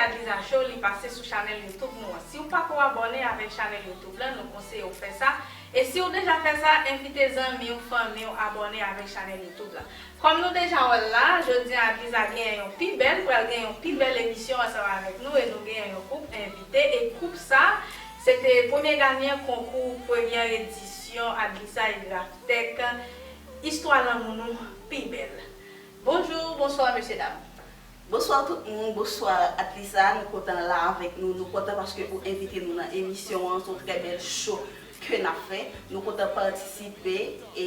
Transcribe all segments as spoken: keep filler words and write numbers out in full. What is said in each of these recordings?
Adliza Show, li pase sou chanèl YouTube nou an. Si w pako abòne avèk chanèl YouTube la, nou konseye w fè sa. E si w deja fè sa, envite zanmi w, fanmi w abòne avèk chanèl YouTube la. Kòm nou deja wè l la, jodi a Adliza genyen yon pi bèl, pral gen yon pi bèl emisyon ansanm avèk nou e nou genyen yon koup envite. E koup sa, se te premye ganyan konkou premyè edisyon Adliza e Graftech, istwa lanmou nou pi bèl. Bonjou, bonswa, mesye dam. Bonswa tout moun, bonswa Adliza, nou kontan la avèk nou, nou kontan paske ou envite nou nan emisyon an, se yon trè bèl show ke n ap fè. Nou kontan patisipe e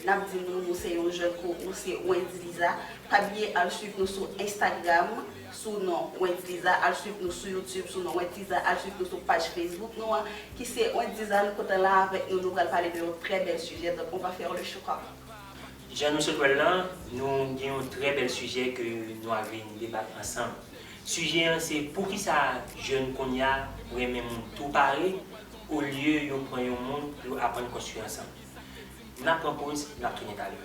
n ap di nou, nou se yon jèn kou, nou se Wendyliza. Pa bliye al swiv nou sou Instagram sou non Wendyliza, al swiv nou sou YouTube sou non Wendyliza, al swiv nou sou paj Facebook nou an ki se Wendyliza. Nou kontan la avèk nou, nou pral pale de yon trè bèl sijè, donc on va faire le show comment? Jan nou sot wè l lan, nou gen yon trè bèl sijè ke nou a vin debat ansanm. Sijè an se poukisa jèn kounye a renmen moun tou pare olye yo pran yon moun pou yo aprann konstwi ansanm. N ap pran poz, n ap tounen talè.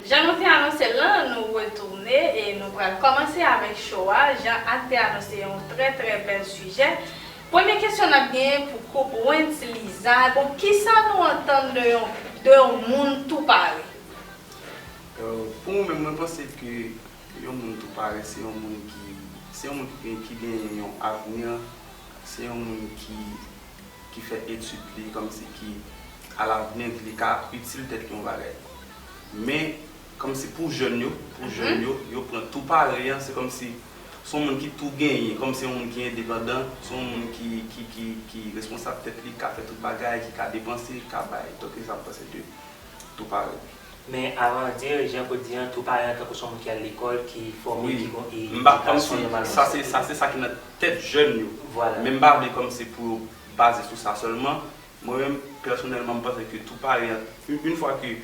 Jan nou te anonse l lan, nou retounen e nou pral kòmanse avèk show a. Jan Ak te anonse yon trè, trè bèl sijè. Premye kesyon n ap genyen pou koup Wendyliza, bon, kisa nou antann de yon, de yon moun tou pare? Euh, pou mwen menm, mwen panse ke yon moun tou pare, se yon moun ki, se yon moun ki gen, ki gen yon avni, se yon moun ki, ki fè etid li, kòmsi ki alavni li ka itil tèt li yon bagay. Men, kòmsi pou jèn yo, pou jèn yo, yo pran tou pare an, se kòmsi se yon moun ki tou genyen, kòmsi se yon moun ki endepandan, se yon moun ki, ki, ki, ki responsab tèt li, ki ka fè tout bagay, ki ka depanse, ki ka bay. Donk, se sa m panse de tou pare. Men avan di, jan Claude di an, tou pare an tankou se yon moun ki al lekòl, ki fòme, wi, ki gon e- m pa, kòmsi, edikasyon nòmalman. Sa se, sa se sa ki nan tèt jèn yo. Vwala. Men m pa vle kòmsi pou yo baze sou sa sèlman. Mwen menm, pèsonèlman, m panse ke tou pare an, yon, yon fwa ke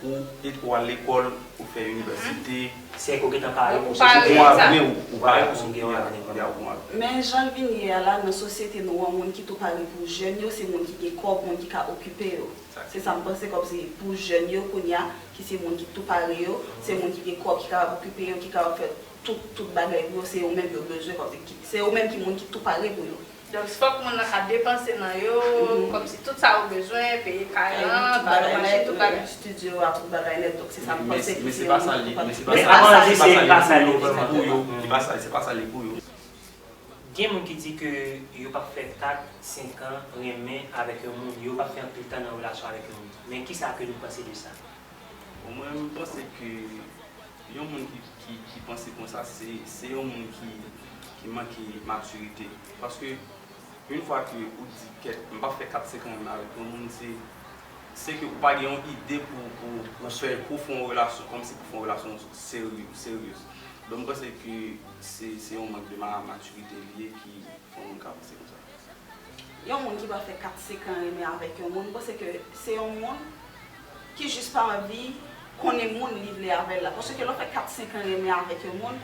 ou, ou al lekòl, ou fè inivèsite, se ke w gentan pare pou se, ou pare pou sa. Ou pare pou sa, ou gen yon avni, ou gen yon avni. Men jan l vin ye a la, nan sosyete nou an, moun ki tou pare pou jèn yo, se moun ki gen kòb, moun ki ka okipe yo. Se sa m panse kòmsi pou jèn yo kounye a, ki se moun ki tou pare yo, se moun ki gen kòb ki kapab okipe yo, ki kapab fè tout, tout bagay pou yo, se yo menm yo bezwen, kòmsi ki, se yo menm ki moun ki tou pare pou yo. Donk, fòk moun nan ka depanse nan yo, kòmsi tout sa yo bezwen, peye kay lan, ba yo machin, tout bagay. Estidyo a, tout bagay nèt, donk se sa m panse ki se yon moun ki tou pare. Men avan di, se pa sa li ye pou yo, se pa sa, se pa sa li ye pou yo. Gen moun ki di ke yo p ap fè kat, senk an renmen avèk yon moun, yo p ap fè anpil tan nan relasyon avèk yon moun. Men kisa ke nou panse de sa? Bon, mwen, m panse ke yon moun ki, ki, ki panse konsa, se, se yon moun ki, ki manke matirite. Paske, yon fwa ke ou di kèt, m p ap fè kat, senk an renmen avèk yon moun, se, se ke ou pa gen yon ide pou, pou, pou fè, pou fè yon relasyon, kòmsi pou fè yon relasyon serye, seryez. Donk, m panse ke se, se yon mank de ma-, matirite li ye ki fè yon moun ka panse konsa. Yon moun ki pa fè kat, senk an renmen avèk yon moun, m panse ke se yon moun ki jis pa anvi konnen moun li vle avè l la. Paske lè w fè kat, senk an renmen avèk yon moun,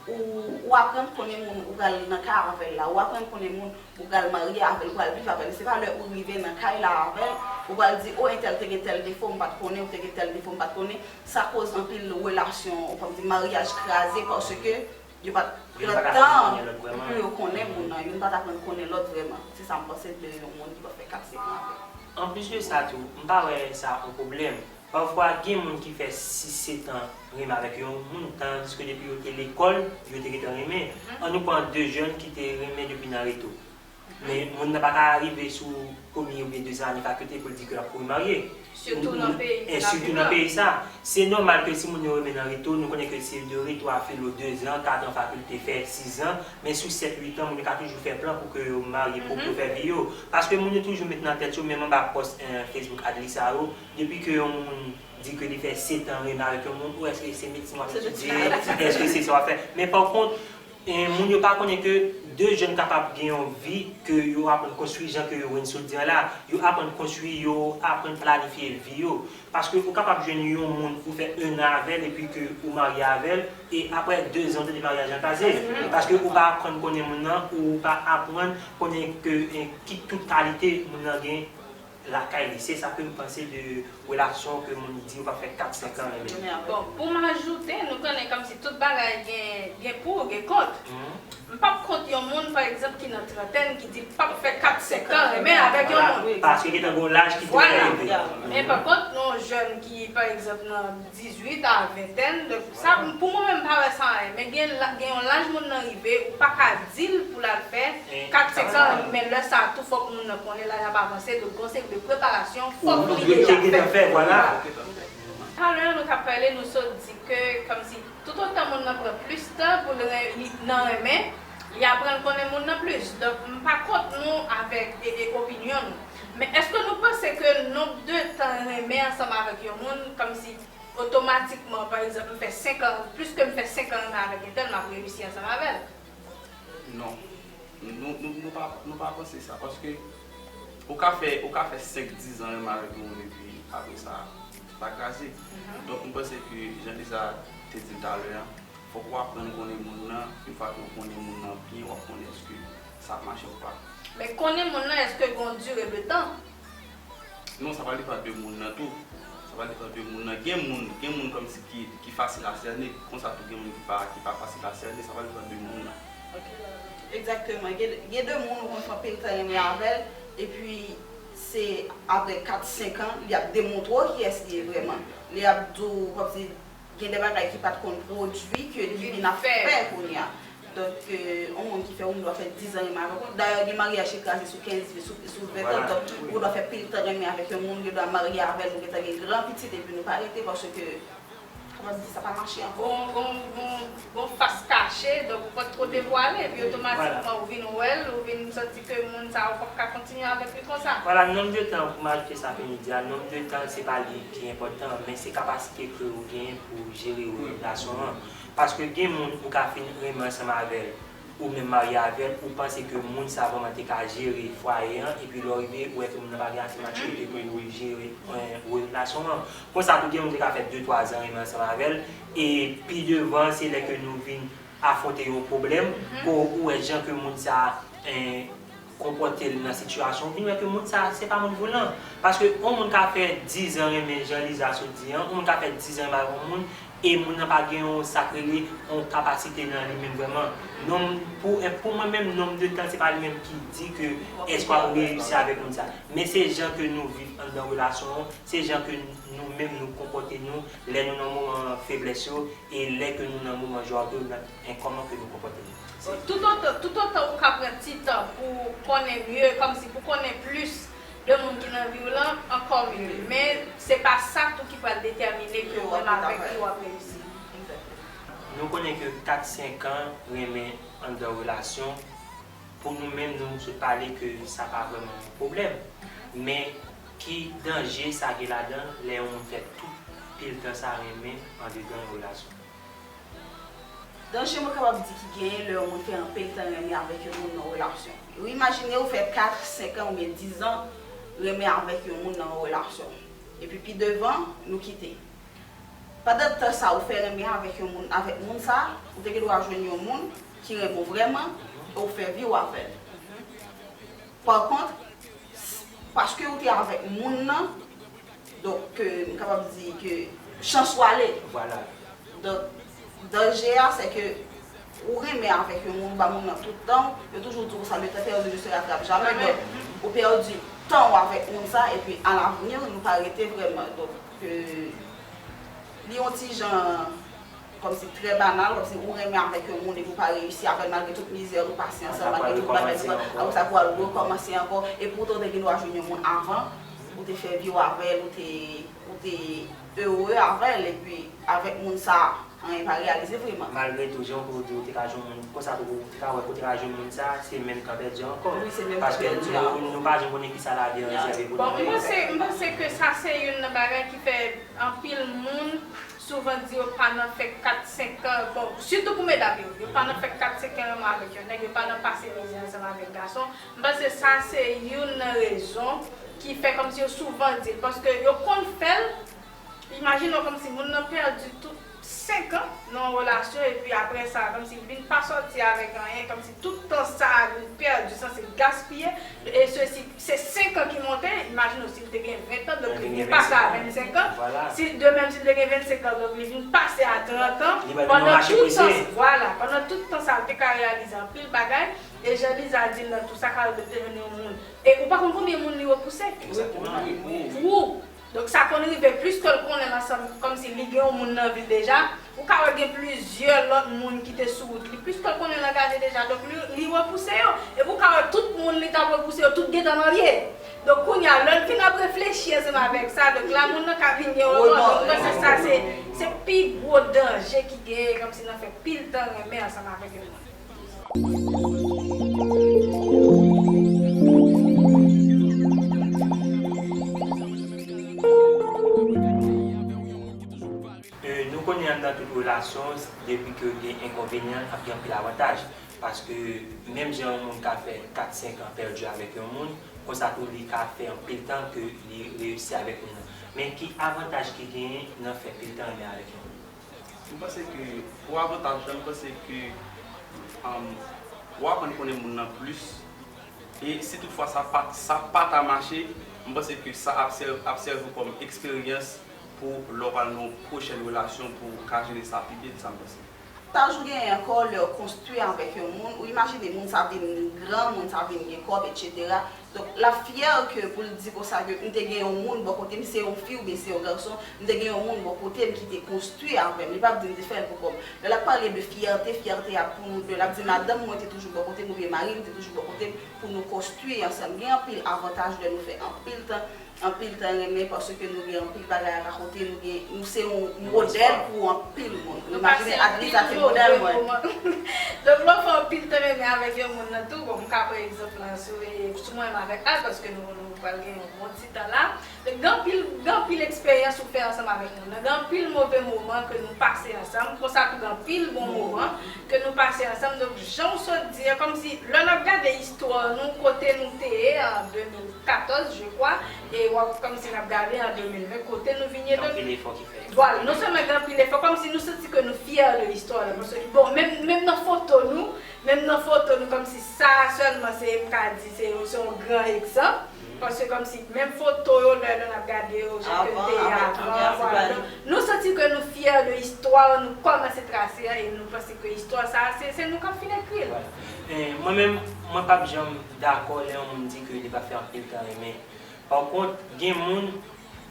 ou, ou aprann konnen moun ou pral nan kay avè l la, ou aprann konnen moun ou pral marye avè l, ou pral viv avè l. Se pa lè ou rive nan kay la avè l, ou pral di, o, entèl te gen tèl defo, m pa t konnen, ou te gen tèl defo, m pa t konnen. Sa koz anpil relasyon, kòmsi maryaj kraze, paske yo pa t pran tan pou yo konnen moun nan, youn pa t aprann konnen lòt vrèman. Se sa m panse de yon moun ki pa fè kat, senk an avè l. Anplis de sa tou, m pa wè sa yon pwoblèm. Pafwa, gen moun ki fè sis, sèt an renmen avèk yon moun, tandiske depi yo te lekòl, yo te gentan renmen. Ann nou pran de jèn ki te renmen depi nan reto. Men moun nan pa ka rive sou premye oubyen dezyèm ane fakilte pou l di ke l ap kouri marye. Sitou nan peyi sa. Se nòmal ke si moun yo renmen nan reto, nou konnen ke se de reto a filo, dezan, katran fakilte, fè sizan, men sou sèt, uit an, moun yo ka toujou fè plan pou ke yo marye, pou, pou fè vi yo. Paske moun yo toujou met nan tèt yo, menm anba pòs, eh, Facebook Adlisa yo, depi ke yon moun di ke li fè sèt an renmen avèk yon moun, ou èske se medsin w ap etidye, èske se sa w ap fè. Men pa kont, E moun yo pa konnen ke de jèn kapab gen yon vi ke yo aprann konstwi jan ke Wensoul di an la. Yo aprann konstwi, yo aprann planifye vi yo. Paske ou kapab jwenn yon moun ou fè en an avè l epi ke ou marye avè l, e aprè de zan ou tande maryaj lan kraze. Paske ou pa aprann konnen moun nan, ou pa aprann konnen ke, eh, ki tout kalite moun nan gen lakay li. Se sa ke m panse de relasyon ke moun di ou pa fè kat, senk an renmen. Bon, pou m ajoute, nou konnen kòmsi tout bagay gen, gen pou, gen kont. M p ap kont yon moun, pa egzanp, ki nan trantèn, ki di l p ap fè kat, senk an renmen avèk yon moun. Paske gentan gen yon laj ki te rive. Men pa kont, yon jèn ki, pa egzanp, nan dizuit a ventèn, donk sa, pou mwen menm, m pa wè sa anyen. Men gen la, gen yon laj moun nan rive, ou pa ka di l pou l al fè kat, senk an, men lè sa a tou fòk moun nan konnen laj ap avanse, donk gon seri de preparasyon fòk li deja fè. Talè a nou t ap pale, nou sot di ke kòmsi toutotan moun nan pran plis tan pou l ren- li- nan renmen, li aprann konnen moun nan plis. Donk, m pa kont nou avèk e, e, opinyon nou. Men èske nou panse ke nonb de tan renmen ansanm avèk yon moun, kòmsi otomatikman, pa egzanp, m fè senk an, plis ke m fè senk an renmen avèk entèl, m ap reyisi ansanm avè l? Non. Nou, nou, nou pa, nou pa panse sa, paske ou ka fè, ou ka fè senk, diz an renmen avèk yon moun epi apre sa, tout pa kraze. Donk, m panse ke jan Liza te di l talè a, fòk ou aprann konnen moun nan, yon fwa ke ou konnen moun nan byen, w ap konnen èske sa ap mache ou pa. Men konnen moun nan, èske gen yon dire de tan? Non, sa va depann de moun nan tou. Sa va depann de moun nan. Gen moun, gen moun kòmsi ki, ki fasil a sène. Konsa tou gen moun ki pa, ki pa fasil a sène. Sa va depann de moun nan. Ok. Egzakteman. Gen, gen de moun ou konn fè anpil tan renmen avè l, epi se apre kat, senk an, li ap demontre w kiyès li ye vrèman. Li ap di w, kòmsi, gen de bagay ki pa t konn pwodui ke li vin ap fè kounye a. Donk, euh, yon moun ki fè, ou dwa fè diz an renmen avèk ou. Dayè, gen maryaj ki kraze sou kenz, sou, sou ven an. Donk, ou dwa fè pil tan renmen avèk yon moun, ou dwa marye avè l, nou gentan gen gran pitit, epi nou pa rete, paske, kòman di, sa pa mache ankò. Gon, gon, gon, gon fas kache, donk ou pa t ko devwale, epi otomatikman ou vin wè l, ou vin santi ke moun sa a, ou p ap ka kontinye avèk li konsa. Vwala, nonb de tan, pou m ajoute sa Penny di a, nonb de tan, se pa li ki enpòtan, men se kapasite ke ou genyen pou jere relasyon an. Paske gen moun ou ka fin renmen ansanm avè l, ou menm marye avè l, ou panse ke moun sa vrèman te ka jere fwaye an, epi lè w rive, ou wè ke moun nan pa gen ase matirite pou l jere, eh, relasyon an. Konsa tou, gen moun te ka fè de, twa zan renmen ansanm avè l, e pi devan, se lè ke nou vin afwonte yon pwoblèm, ke ou wè jan ke moun sa, eh, konpòte l nan sitiyasyon, ou vin wè ke moun sa, se pa moun pou l nan. Paske yon moun ka fè diz an renmen, jan Liza sot di an, yon moun ka fè diz an renmen avèk yon moun, e moun nan pa gen yon, sa k rele, yon kapasite nan li menm vrèman. Nonb, pou, pou mwen menm, nonb de tan, se pa li menm ki di ke èske w ap reyisi avèk moun sa. Men se jan ke nou viv anndan relasyon an, se jan ke nou menm nou konpòte nou, lè nou nan moman feblès yo, e lè ke nou nan moman jwa tou, nan, en, kòman ke nou konpòte nou. Toutotan, toutotan ou ka pran ti tan pou konnen mye, kòmsi pou konnen plis de moun ki nan vi w lan, ankò mye. Men se pa sa tou ki pral detèmine ke ou menm avèk ki w ap reyisi. Nou konnen ke kat, senk an renmen anndan relasyon, pou nou menm, nou sot pale ke sa pa vrèman yon pwoblèm. Men ki danje sa gen ladan lè yon moun fè tout pil tan sa renmen andedan yon relasyon? Danje mwen kapab di ki genyen lè yon moun fè anpil tan renmen avèk yon moun nan relasyon. Ou imajine ou fè kat, senk an oubyen diz an renmen avèk yon moun nan yon relasyon. Epi pi devan, nou kite. Pandan tan sa ou fè renmen avèk yon moun, avèk moun sa, ou te gen dwa jwenn yon moun ki renmen w vrèman, e ou fè vi w avè l. Pa kont, paske ou te avèk moun nan, donk, euh, m kapab di ke chans ou ale. Vwala. Donk, danje a, se ke ou renmen avèk yon moun, ou ba moun nan tout tan w, yo toujou di w sa, le temps perdu ne se rattrape jamais, donk, ou pèdi tan w avèk moun sa, epi alavni, nou pa rete vrèman. Donk, euh, li yon ti jan kòmsi trè banal, kòmsi ou renmen avèk yon moun epi ou pa reyisi avè l malgre tout mizè nou pase ansanm, malgre tout bagay nou pase, apre sa pou al rekòmanse ankò, epi ou te gen dwa jwenn yon moun avan, ou te fè vi w avè l, ou te, ou te ere avè l, epi avèk moun sa, anyen pa reyalize vrèman. Malgre tou, jan ou di, ou te ka jwenn moun, konsa tou, ou te ka wè ke ou te ka jwenn moun sa, se menm tan pèdi ankò. Wi, se menm tan pèdi ankò. Paske nou, nou pa janm konnen kisa lavi an rezève pou nou. Bon, m panse, m panse ke sa se youn nan bagay ki fè anpil moun Souvan di yo pa nan fè kat senk an, bon, sitou pou medam yo, yo pa nan fè kat senk an renmen avèk yon nèg, yo pa nan pase mizè ansanm avèk gason. M panse sa se youn nan rezon ki fè kòmsi yo souvan di l, paske yo konn fè l. Imajine w kòmsi moun nan pèdi tout senk an nan yon relasyon, epi apre sa, kòmsi li vin pa sòti avèk anyen, kòmsi tout tan sa a li pèdi, sanse gaspiye, e sesi, se senk an ki monte, imajine w si l te gen ven an, donk li vin pase a vennsenk an. Si, de menm, si l te gen vennsenk an, donk li vin pase a trant an. Pandan tout tan, vwala, pandan tout tan sa a, l te ka reyalize anpil bagay, e jan Liza di l nan tou, sa ka rive l te jwenn yon moun. E ou pa konn konbyen moun li repouse. Ou. Donk sa konn rive, plis ke l konnen l ansanm, kòmsi li gen yon moun nan vi l deja, ou ka wè gen plizyè lòt moun ki te sou wout li, plis ke l konnen l angaje deja, donk li, li repouse yo. Epi ou ka wè tout moun li t ap repouse yo, tout gentan marye. Donk kounye a, lè l vin ap reflechi ansanm avèk sa, donk la moun nan ka vin gen remò. Donk mwen panse sa se, se pi gwo danje ki genyen, kòmsi nan fè pil tan renmen ansanm avèk yon moun. E, nou konnen anndan tout relasyon, depi ke gen enkonvenyan, ap gen anpil avantaj. Paske menm jan yon moun ka fè kat, senk an pèdi avèk yon moun, konsa tou li ka fè anpil tan ke li reyisi avèk moun nan. Men ki avantaj ki genyen nan fè pil tan renmen avèk yon moun? M panse ke pou avantaj la, m panse ke um, w aprann konnen moun nan plis. E si toutfwa sa pa, sa pa ta mache, m panse ke sa ap sèvi, ap sèvi w kòm eksperyans pou lè w pral nan yon pwochèn relasyon pou w ka jere sa pi byen, se sa m panse. Avantaj ou genyen ankò lè w konstwi avèk yon moun, ou imajine moun sa vin gran, moun sa vin gen kòb, etsetera. Donk, l ap fyè ke pou l di konsa ke m te gen yon moun bò kote m, se yon fi oubyen se yon gason, m te gen yon moun bò kote m ki te konstwi avè m. Li p ap di m te fè l pou kò m. Lè l ap pale de fyète, fyète a pou nou de. L ap di madanm mwen te toujou bò kote m oubyen mari m te toujou bò kote m pou nou konstwi ansanm. Gen anpil avantaj lè nou fè anpil tan, anpil tan renmen paske nou gen anpil bagay a rakonte, nou gen, nou se yon modèl pou anpil moun. Ou imajine Adlisa se modèl mwen. Donk lè w fè anpil tan renmen avèk yon moun nan tou, bon, m ka pran egzanp lan sou, sou mwen menm avèk Al, paske nou, nou pral gen yon bon ti tan la. Donk gen anpil, gen anpil eksperyans ou fè ansanm avèk moun nan. Gen anpil move moman ke nou pase ansanm, konsa tou gen anpil bon moman ke nou pase ansanm. Donk jan w sot di a, kòmsi lè n ap gade istwa nou, kote nou te ye an de mil katòz, je kwa, e w ap kòmsi n ap gade an de mil ven, kote nou vin ye. Donk, vwala, non sèlman gen anpil efò, kòmsi nou santi ke nou fyè de istwa la. Paske, bon, menm, menm nan foto nou, menm nan foto nou, kòmsi sa sèlman, se, m ka di, se, se yon gran egzanp. Paske kòmsi menm foto yo, lè, lè n ap gade yo, jan ke l te ye avan, vwala. Donk, nou santi ke nou fyè de istwa nou kòmanse trase a, e nou panse ke istwa sa a, se, se nou k ap fin ekri l. Mwen menm, mwen p ap janm dakò lè yon moun di ke li pa fè anpil tan renmen. Pa kont, gen moun,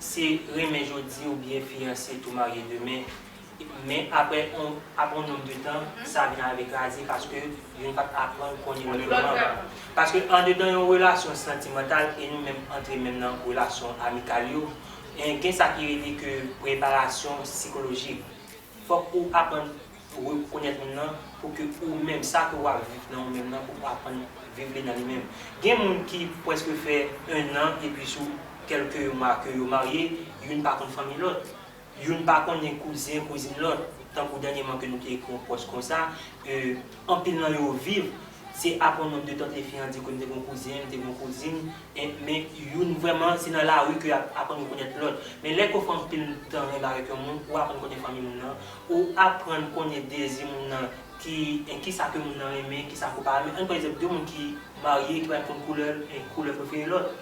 se renmen jodi oubyen fiyanse tou marye demen, men apre yon, apre yon nonb de tan, sa vin ale kraze paske youn pa t aprann konnen lòt vreman. Paske andedan yon relasyon santimantal, e nou menm antre menm nan relasyon amikal yo, gen sa ki rele ke preparasyon sikolojik. Fòk ou aprann rekonèt moun nan pou ke ou menm, sa ke w ap viv nan ou menm nan, pou ou aprann viv li nan li menm. Gen moun ki prèske fè ennan epi sou kèlke mwa ke yo marye, youn pa konn fanmi lòt. Youn pa konnen kouzen, kouzin lòt. Tankou dènyèman ke nou te ekri yon pòs konsa, e, anpil nan yo viv, se apre yon nonb de tan, te fin an di ke m te gen yon kouzen, m te gen yon kouzin, e, men youn vrèman, se nan lari ke y ap aprann rekonèt lòt. Men lè ke w fè anpil tan renmen avèk yon moun, ou aprann konnen fanmi moun nan, ou aprann konnen dezi moun nan, ki, e, kisa ke moun nan renmen, kisa ke w pa renmen. Ann pran egzanp de moun ki marye ki pa menm konn koulè, e, koulè prefere lòt.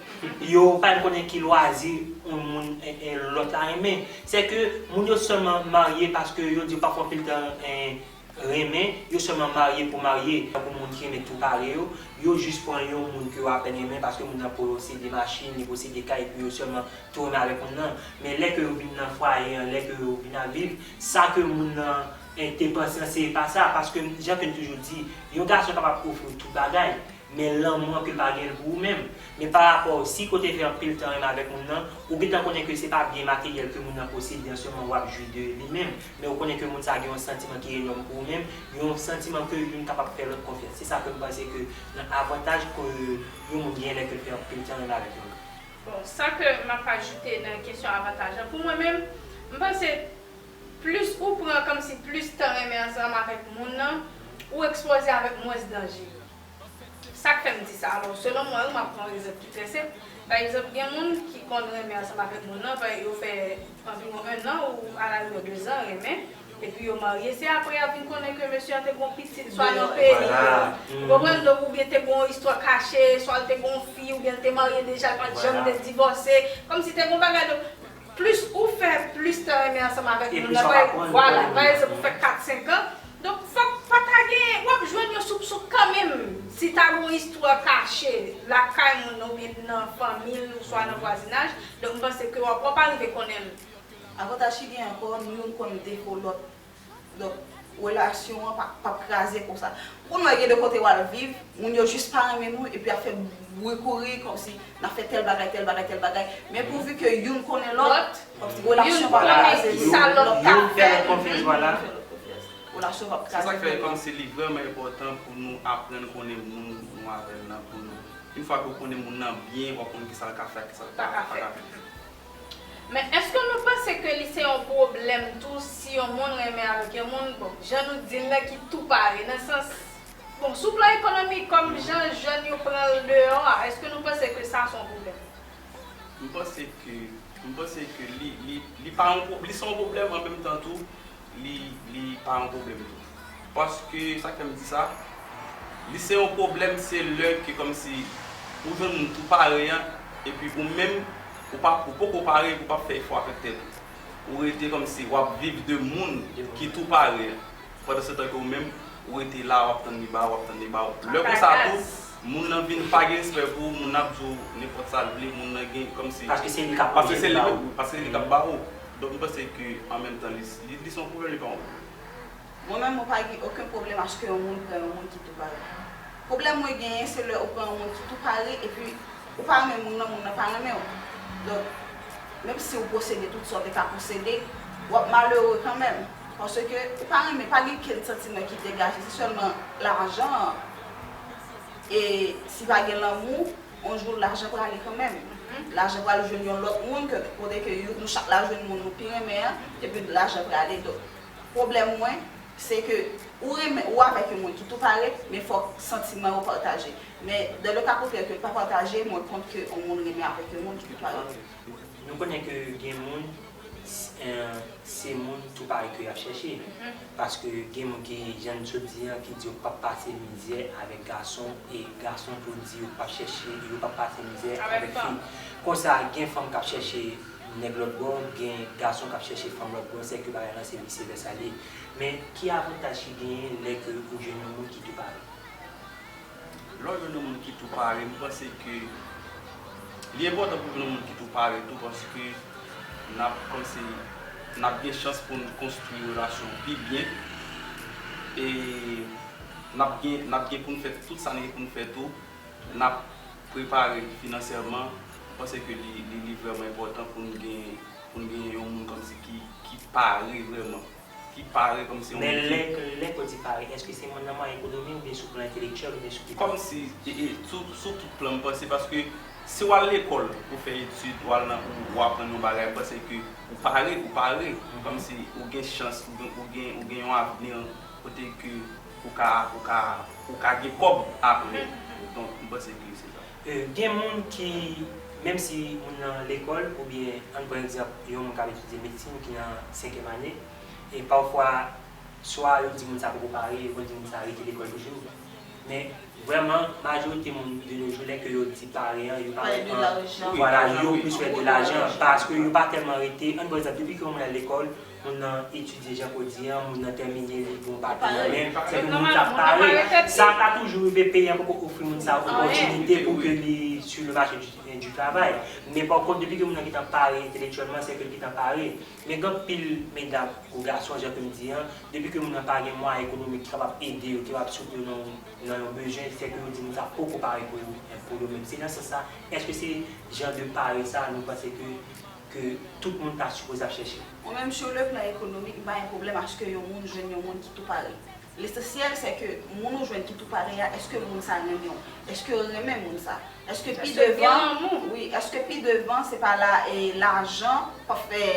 Yo pa menm konnen ki lwazi yon moun, e, e, lòt la renmen. Se ke moun yo sèlman marye paske yo di yo pa fè anpil tan, e, renmen, yo sèlman marye pou marye. Tankou moun ki renmen tou pare yo, yo jis pran yon moun ke yo apèn renmen paske moun nan posede machin, li posede kay, epi yo sèlman tou renmen avèk moun nan. Men lè ke yo vin nan fwaye an, lè ke yo vin ap viv, sa ke moun nan, e, te panse an, se pa sa. Paske, jan ke m toujou di, yon gason kapab ofri w tout bagay, men lanmou an ke l pa gen l pou ou menm. Men pa rapò, si ke w te fè anpil tan renmen avèk moun nan, ou gentan konnen ke se pa byen materyèl ke moun nan posede an sèlman w ap jwi de li menm, men ou konnen ke moun sa a gen yon santiman ki enòm pou ou menm, yon santiman ke youn kapab fè lòt konfyans. Se sa ke m panse ke nan avantaj ke yon moun genyen lè ke l fè anpil tan renmen avèk yon lòt. Bon, sa ke m ap ajoute nan kesyon avantaj lan, pou mwen menm, m panse Plis ou pran kòmsi plis tan renmen ansanm avèk moun nan, ou ekspoze avèk mwens danje. Sa k fè m di sa? Alò, selon mwen, wi, m ap pran yon egzanp ki trè senp. Pa egzanp, gen moun ki konn renmen ansanm avèk moun nan, pa yo fè anviwon en an ou alarime de zan renmen, epi yo marye, se apre y ap vin konnen ke mesye a te gon pitit, swa nan peyi yo, ou konprann, donk, oubyen te gon istwa kache, swa l te gon fi, oubyen l te marye deja, l pa t janm te divòse, kòmsi te gon bagay, donk, plis ou fè, plis tan renmen ansanm avèk moun nan, pa egzanp, ou fè kat senk an, donk, fòk pa ta gen, w ap jwenn yon soupson kanmenm. Si ta gen yon istwa kache lakay moun nan oubyen nan fanmi l oswa nan vwazinaj, donk, m panse ke w ap, w ap arive konnen l. Avantaj ki gen ankò, nou youn konn defo lòt. Donk, relasyon an p ap, p ap kraze konsa. Ou konn wè gen de kote w al viv, moun yo jis pa renmen nou, epi y ap fè bri kouri, kòmsi n ap fè tèl bagay, tèl bagay, tèl bagay. Men pouvi ke youn konnen lòt, kòmsi relasyon an p ap kraze, lòt ka fè lòt konfyans, vwala. Relasyon an p ap kraze. Se sa k fè kòmsi li vrèman enpòtan pou nou aprann konnen moun nou avè l nan, pou nou. Yon fwa ke w konnen moun nan byen, w ap konn kisa l ka fè ak kisa l pa ka fè. Men èske nou panse ke li se yon pwoblèm tou si yon moun renmen avèk yon moun, bon, jan nou di l la, ki tou pare, nan sans, bon, sou plan ekonomik, kòm jan jèn yo pran l deyò a, èske nou panse ke sa se yon pwoblèm? M panse ke, m panse ke li, li, li pa yon pwo-, li se yon pwoblèm an menm tan tou, li, li pa yon pwoblèm tou. Paske, sa k fè m di sa, li se yon pwoblèm, se lè ke kòmsi ou jwenn moun tou pare an, epi ou menm, ou pa, ou poko pare, epi ou p ap fè efò avèk tèt ou. Ou rete kòmsi w ap viv de moun ki tou pare an. Pandan se tan ke ou menm, ou rete la, w ap tann li ba ou, w ap tann li ba ou. Lè konsa tou, moun nan vin pa gen respè pou ou, moun nan ap di w nenpòt sa l vle, moun nan gen kòmsi. Paske se li k ap pwodui li ba ou. Paske se li k ap ba ou. Donk, m panse ke, an menm tan, li, li, li se yon pwoblèm, li pa yon pwoblèm. Mwen menm, mwen pa gen okenn pwoblèm aske yon moun pran yon moun ki tou pare. Pwoblèm mwen genyen, se lè ou pran yon moun ki tou pare, epi ou pa renmen moun nan, moun nan pa renmen w. Donk, menm si ou posede tout sa w te ka posede, w ap malere kanmenm. Paske ou pa renmen, pa gen kenn santiman ki degaje, se sèlman lajan an. E si pa gen lanmou, yon jou lajan prale kanmenm. Lajan pral jwenn yon lòt moun ke, kote ke yo, nou chak la jwenn moun nou pi renmen an, epi lajan prale. Donk, pwoblèm mwen, se ke ou renmen, ou avèk yon moun ki tou pare, men fòk santiman yo pataje. Men, dans le cas contraire ke l pa pataje, mwen kont ke yon moun renmen avèk yon moun ki tou pare. Nou konnen ke gen moun, s-, eh, se moun tou pare ke y ap chèche. Paske gen moun ki, jan n sot di an, ki di yo p ap pase mizè avèk gason, e gason tou di yo p ap chèche, yo p ap pase mizè avèk fi. Konsa, gen fanm k ap chèche nèg lòt bò, gen gason k ap chèche fanm lòt bò, sèke bagay lan se vise vèsa li ye. Men, ki avantaj ki genyen lè ke ou jwenn yon moun ki tou pare? Lè w jwenn yon moun ki tou pare, m panse ke li enpòtan pou w jwenn yon moun ki tou pare tou, paske n ap kòmsi, n ap gen chans pou n konstwi relasyon pi byen. E n ap gen, n ap gen pou n fè tout sa n gen pou n fè tou. N ap prepare l finansyèman. M panse ke li, li, li vrèman enpòtan pou n gen, pou n gen yon moun kòmsi ki, ki pare vrèman. Ki pare kòmsi yon moun ki. Men lè, lè ke w di pare, èske se moun nan mwayen ekonomi oubyen sou plan entelektyèl oubyen sou ki plan? Kòmsi, e, e, sou, sou tout plan, m panse, paske si w al lekòl pou fè etid, w al nan, ou, ou aprann yon bagay, m panse ke ou pare, ou pare. Kòmsi ou gen chans, ou gen, ou gen, ou gen yon avni kote ke ou ka, ou ka, ou ka gen kòb apre. Donk, m panse ke se sa. E, gen moun ki, menm si moun nan lekòl, oubyen, ann pran egzanp, yon moun k ap etidye medsin ki nan senkyèm ane, e pafwa, swa yo di moun sa poko pare, yo konn di moun sa rete lekòl toujou. Men, vrèman, majorite moun de nos jours, lè ke yo di pare an, yo pa wè an, vwala, yo plis wè de lajan, paske yo pa tèlman rete, ann pran egzanp, depi ke yon moun al lekòl, moun nan etidye jan ke w di an, moun nan tèmine, li gen yon papye nan men, se pou moun sa pare. Sa ka toujou rive, peyi an poko ofri moun sa opòtinite pou ke li sur le marché du, du travail. Men pa kont, depi ke moun nan gentan pare entelektyèlman, se ke l gentan pare. Men gen anpil medam ou gason, jan ke m di an, depi ke moun nan pa gen mwayen ekonomik ki kapab ede yo, ki kapab soutni yo nan, nan yon bezwen, se ke yo di moun sa poko pare pou yo, pou yo menm. Se nan sans sa, èske se jan de pare sa nou panse ke ke tout moun ta sipoze ap chèche? Mwen menm, sur le plan économique, m pa gen pwoblèm aske yon moun jwenn yon moun ki tou pare. Lesansyèl, se ke moun ou jwenn ki tou pare a, èske moun sa renmen w? Èske w renmen moun sa? Èske pi devan, wi, èske pi devan, se pa la, e, lajan p ap fè,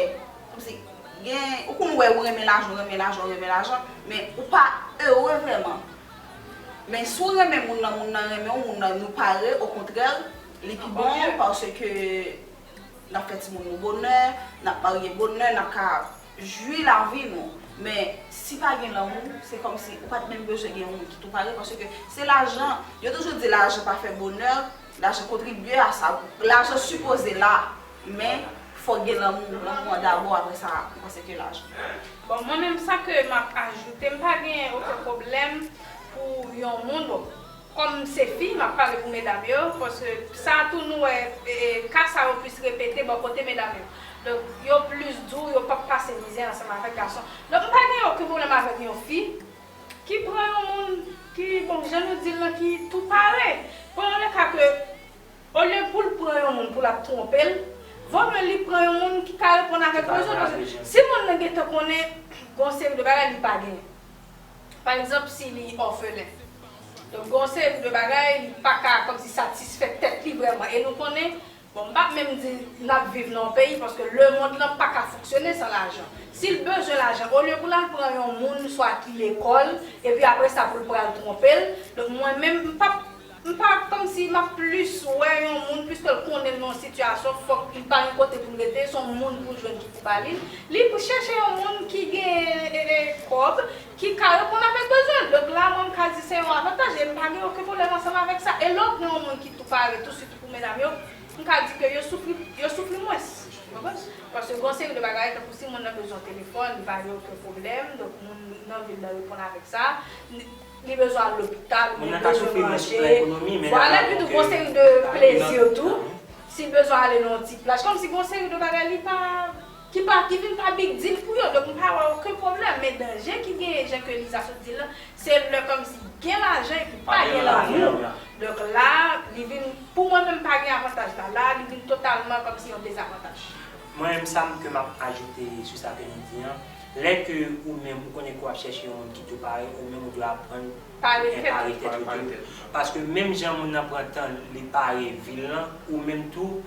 kòmsi, Gen, ou konn wè ou renmen lajan, ou renmen lajan, ou renmen lajan, men ou pa ere vrèman. Men si w renmen moun nan, moun nan renmen w, moun nan nou pare, okontrè, li pi bon, paske n ap fè timoun nou bonè, n ap marye bonè, n ap ka jwi lavi nou. Men si pa gen lanmou, se kòmsi ou pa t menm bezwen gen yon moun ki tou pare, paske se lajan, yo toujou di lajan pa fè bonè, lajan kontribye a sa, lajan sipoze la, men fòk gen lanmou, lanmou an dabò, apre sa, m panse ke lajan. Bon, mwen menm sa ke m ap ajoute, m pa gen okenn pwoblèm pou yon moun, bon, kòm se fi, m ap pale pou medam yo, paske sa tou nou wè, e, e, ka sa yo plis repete bò kote medam yo. Donk, yo plis di w, yo p ap pase mizè ansanm avèk gason. Donk, m pa gen okenn pwoblèm avèk yon fi ki pran yon moun ki, bon, jan nou di l lan, ki tou pare. Pran le ka ke, olye pou l pran yon moun pou l ap twonpe l, vo mye li pran yon moun ki ka reponn avèk bezwen l. Paske si moun nan gentan konnen gen yon seri de bagay li pa genyen. Pa egzanp, si li òfelen. Donk, gen yon seri de bagay, li pa ka kòmsi satisfè tèt li vrèman. E nou konnen, bon, m p ap menm di n ap viv nan yon peyi, paske lemonn lan pa ka fonksyone san lajan. Si l bezwen lajan, olye pou l al pran yon moun, swa ki lekòl, epi apre sa pou l pral twonpe l, donk mwen menm, m p ap M pa kòmsi m ap plis wè yon moun, piske l konnen l nan yon sitiyasyon, fòk li pa gen kote pou l rete, se yon moun pou l jwenn ki pou ba li l. Li pou chèche yon moun ki gen e, e, kòb, ki ka reponn avèk bezwen l. Donk la, mwen, m ka di se yon avantaj e m pa gen okenn pwoblèm ansanm avèk sa. E lè w pran yon moun ki tou pare, tou sitou pou medam yo, m ka di ke yo soufri, yo soufri mwens. Ou konprann? Paske gen yon seri de bagay, tankou si moun nan bezwen yon telefòn, li pa gen okenn pwoblèm, donk moun nan vil nan reponn avèk sa. Li bezwen al lopital, oubyen bezwen manje. Vwala, epi tou, gon seri de plezi tou. Si l bezwen ale nan yon ti plaj, kòmsi gon seri de bagay li pa, ki pa, ki vin pa big deal pou yo. Donk, m pa wè okenn pwoblèm. Men danje ki genyen, jan ke Liza sot di l lan, se lè kòmsi gen lajan epi pa gen lanmou. Donk la, li vin, pou mwen menm, pa gen avantaj la. La, li vin totalman kòmsi yon dezavantaj. Mwen menm, sa m ke m ap ajoute sou sa ke nou di an, lè ke ou menm ou konnen ke w ap chèche yon moun ki tou pare, ou menm ou dwe aprann pare tèt ou tou. Paske menm jan moun nan pran tan li pare vi l lan, ou menm tou,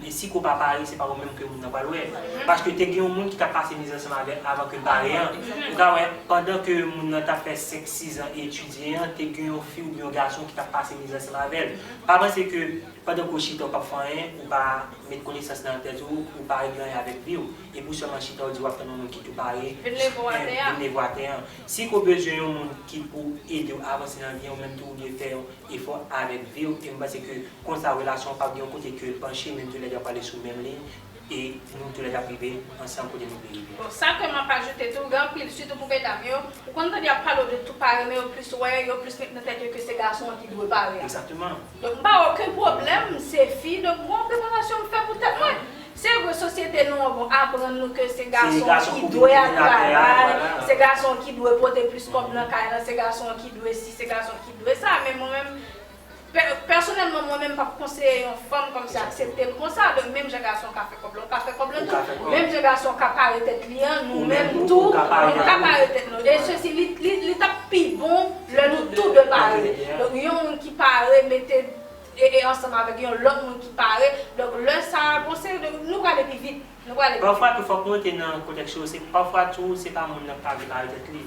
si ke w pa pare, se pa ou menm ke moun nan pral wè. Paske te gen yon moun ki t ap pase mizè ansanm avè l avan ke l pare an. Ou ka wè, pandan ke moun nan t ap fè senk, sis an etidye an, te gen yon fi oubyen yon gason ki t ap pase mizè ansanm avè l. Pa panse ke pandan ke w chita w p ap fè anyen, ou pa met konesans nan tèt ou, ou pa regle anyen avèk vi w, epi w sèlman chita w di w ap tann yon moun ki tou pare, vin leve w atè an. Si ke w bezwen yon moun ki pou ede w avanse nan vi an, ou menm tou ou dwe fè yon efò avèk vi w, e m panse ke konsa relasyon an p ap gen yon kote ke l panche, men toulède ap ale sou menm liy, e nou toulède ap rive ansanm kote nou vle rive. Bon, sa ke m ap ajoute tou, gen anpil, sitou pou medam yo, ou konn tande y ap pale w de tou pare, men yo plis wè, yo plis met nan tèt yo ke se gason an ki dwe pare a. Egzakteman. Donk, m pa wè okenn pwoblèm, se fi, donk, gon preparasyon m fè pou tèt mwen. Se vre, sosyete nou an, bon, aprann nou ke se gason an ki dwe al travay, se gason an ki dwe pote plis kòb nan kay lan, se gason an ki dwe si, se gason an ki dwe sa, men mwen menm, Pè, pèsonèlman, mwen menm, m p ap konseye yon fanm kòmsi aksepte l konsa. Donk, menm jan gason an ka fè kòb la, ou ka fè kòb la tou. Menm jan gason an ka pare tèt li an, nou menm tou, nou ka pare tèt nou. E sesi, li, li, li t ap pi bon lè nou tou de pare. Donk, yon moun ki pare, mete, e, e ansanm avèk yon lòt moun ki pare. Donk, lè sa a, bon, se, nou prale pi vit. Nou prale pi vit. Pafwa tou, fòk nou rete nan kontèks yo, se, pafwa tou, se pa moun nan k pa vle pare tèt li.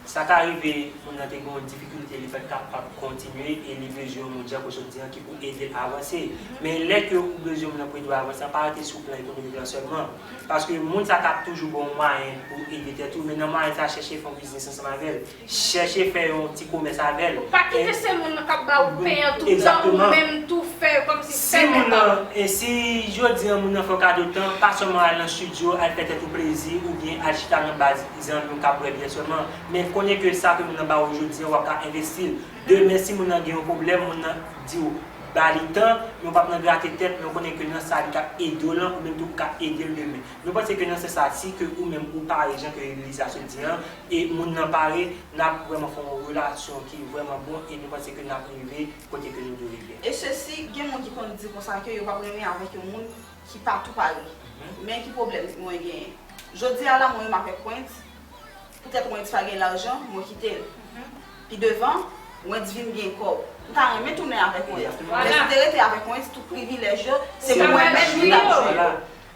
Sa ka rive, moun nan te gen yon difikilte, li pa t kapab kontinye e li bezwen yon moun, jan ke w sot di an, ki pou ede l avanse. Men lè ke ou bezwen moun nan pou ede w avanse, pa rete sou plan ekonomik lan sèlman. Paske moun sa ka toujou ba w mwayen pou w ede tèt ou, men nan mwayen sa, chèche fè yon biznis ansanm avè l. Chèche fè yon ti komès avè l. Ou pa kite se moun nan k ap ba ou pen an toutan, ou menm tou fè kòmsi fè men pa w. Egzakteman. E si jodi an moun nan fè w kado tan, pa sèlman al nan estidyo, al fè tèt ou plezi, oubyen al chita nan baz zanmi w k ap bwè byè sèlman. Men konnen ke sa ke moun nan ba ou jodi an, w ap ka envesti l. Demen, si moun nan gen yon pwoblèm, moun nan di w ba li tan, men w p ap nan grate tèt, men w konnen ke nan sa li t ap ede w lan, ou menm tou ou ka ede l demen. Nou panse ke nan sans sa, si ke ou menm ou pare, jan ke Liza sot di an, e moun nan pare, n ap vrèman fè yon relasyon ki vrèman bon, e nou panse ke n ap rive kote ke nou dwe rive. E sesi, gen moun ki konn di konsa ke yo p ap renmen avèk yon moun ki pa tou pare. Men ki pwoblèm mwen genyen? Jodi a la, mwen menm avèk Wendy, poutèt Wendy pa gen lajan, mwen kite l. Pi devan, Wendy vin gen kòb. M ta renmen tounen avèk Wendy. Men si m te rete avèk Wendy, tout privilèj yo, se mwen menm ki t ap jwi yo.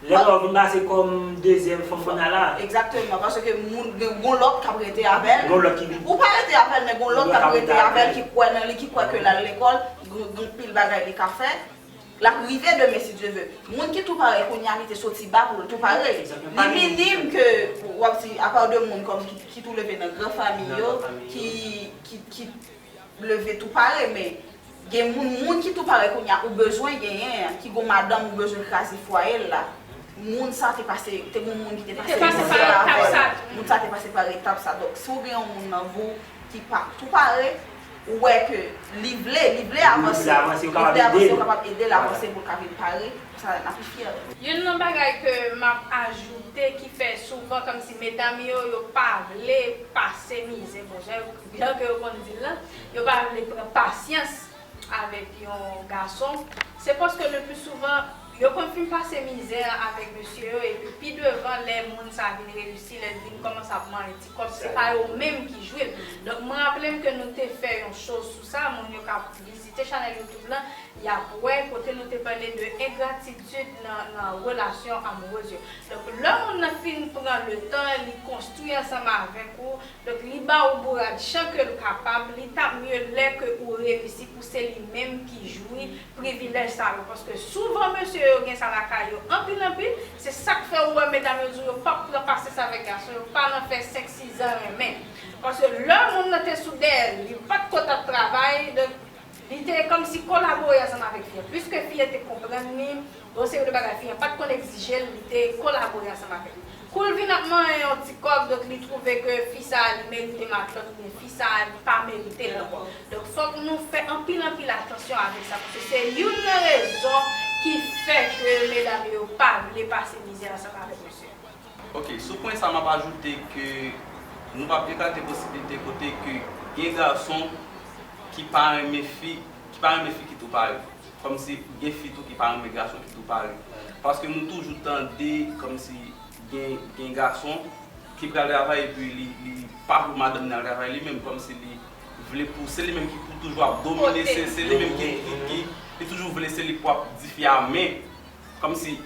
Lè lè w vin pase kòm dezyèm fanm pandan la. Egzakteman, paske moun gen gon lòt k ap rete avè l. Gon lòt ki vin. Ou pa rete avè l, men gon lòt k ap rete avè l, ki kwè nan li, ki kwè ke l al lekòl, gon, gon pil bagay li ka fè. L ap rive demen, si Dye ve. Moun ki tou pare kounye a, li te soti ba pou l tou pare. Li minim ke w ap di, apa de moun kòm ki, ki tou leve nan gran fanmi yo, ki, ki, ki leve tou pare, men gen moun, moun ki tou pare kounye a, ou bezwen genyen, ki gon madanm ou bezwen kraze fwaye l la. Moun sa te pase, te gon moun ki te pase mizè avè l. Moun sa te pase pa etap sa. Donk, si w gen yon moun nan vi w ki pa tou pare, ou wè ke li vle, li vle avanse, li vle avanse, ou kapab ede l avanse pou l ka vin pare, sa n ap pi fyè. Youn nan bagay ke m ap ajoute ki fè souvan kòmsi medam yo, yo pa vle pase mizè, bon, jan, jan ke yo konn di l lan, yo pa vle pran pasyans avèk yon gason, se paske le pli souvan, yo konn fin pase mizè avèk mesye yo, epi pi devan, lè moun sa vin reyisi, lè l vin kòmanse ap manyen ti kòb, se pa yo menm ki jwe l. Donk, mwen raple m ke nou te fè yon show sou sa, moun yo ka vizite chanèl YouTube lan, y ap wè kote nou te pale de engratitid nan, nan relasyon amourèz yo. Donk, lè moun nan fin pran le tan, li konstwi ansanm avèk ou, donk, li ba ou bourad chan ke l kapab, li t ap mye lè ke ou reyisi pou se li menm ki jwi privilèj sa yo. Paske souvan, mesye yo gen sa lakay yo anpil, anpil. Se sa k fè ou wè medam yo di w yo p ap pran pasyans avèk gason, yo pa nan fè senk, sis zan renmen. Paske lè moun nan te sou dèyè l, li pa t ko t ap travay, donk, li te kòmsi kolabore ansanm avèk fi an. Piske fi an te konprann li, yon seri de bagay fi an pa t konn egzije l, li te kolabore ansanm avè l. Kou l vin ap manyen yon ti kòb, donk li twouve ke fi sa a li merite matlòt, oubyen fi sa a li pa merite l ankò. Donk fòk nou fè anpil, anpil atansyon avèk sa, paske se youn nan rezon ki fè ke medam yo pa vle pase mizè ansanm avèk mesye. Ok, sou pwen sa, m ap ajoute ke nou p ap ekate posiblite kote ke gen gason ki pa renmen fi, ki pa renmen fi ki tou pare. Kòmsi gen fi tou ki pa renmen gason ki tou pare. Paske nou toujou tande kòmsi gen, gen gason ki pral travay epi li, li pa pou madanm li al travay li menm, kòmsi li vle pou, se li menm ki pou toujou ap domine, se, se li menm ki, ki, ki, li toujou vle se li pou ap di fi a men. Kòmsi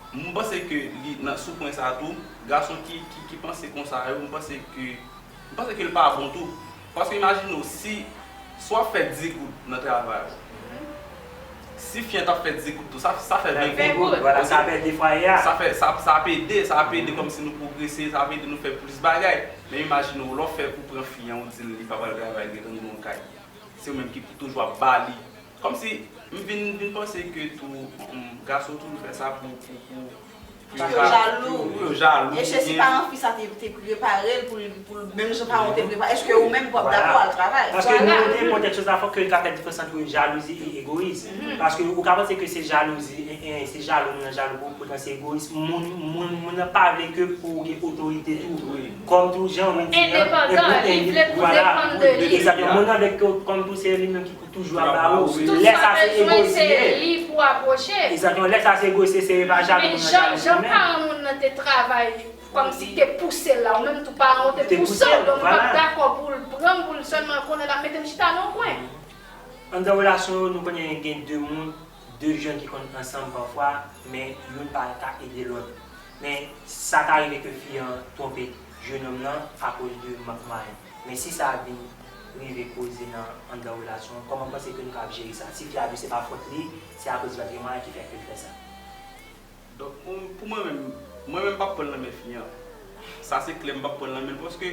M panse ke li nan, sou pwen sa tou, gason ki, ki, ki panse konsa yo, m panse ke, m panse ke l pa bon tou. Paske imajine w, si, si w ap fè dis goud nan travay ou, si fi an t ap fè dis goud tou, sa, sa fè ven goud. Vwala, sa ap ede fwaye a. Sa fè, sa, sa ap ede, sa ap ede kòmsi nou pwogrese, sa ap ede nou fè plis bagay. Men imajine w, lè w fè, ou pran fi an, ou di l li pa pral travay, li gentan gen yon kay. Se ou menm ki pou toujou ap ba li. Kòmsi, m vin, vin panse ke tou, mm, gason toujou fè sa pou, pou, pou, pou yo jalou. Pou yo jalou. Èske si paran fi sa te, te prepare l pou l, pou l, menm jan paran w te prepare, èske ou menm w ap dakò al travay? Paske nou, nou te pran tèt choz la, fòk ke l ka fè diferans ant jalouzi e egoyis. Paske ou ka panse ke se jalouzi, e, e, se jalou, moun nan jalou pou, pou l se egoyis. Moun, moun, moun nan pa vle ke pou gen otorite tou. Kòm tou jan ou di an, endepandan, li vle pou depann de li. Egzakteman. Moun nan vle ke kòm tou se li menm ki pou toujou ap ba ou. Lè sa se egoyis li ye. Egzakteman. Lè sa se egoyis, se, se pa jalou moun nan jalou. Men jan, jan paran moun nan te travay, kòmsi te pouse l la, ou menm tou paran ou te pouse w, donk ou pa t dakò pou l pran, pou l sèlman konnen l ap mete l chita nan yon kwen. Anndan relasyon yo, nou konnen gen de moun, de jèn ki konn ansanm pafwa, men youn pa ka ede lòt. Men sa ka rive ke fi an twonpe jennonm nan akoz de mank mwayen. Men si sa vin rive koze nan anndan relasyon an, kòman w panse ke nou kapab jere sa? Si fi a di se pa fòt li, se akoz li pa t gen mwayen ki fè ke l fè sa. Donk, pou, pou mwen menm, mwen menm m p ap pran l nan men fi an. Sa se klè, m p ap pran l nan men l paske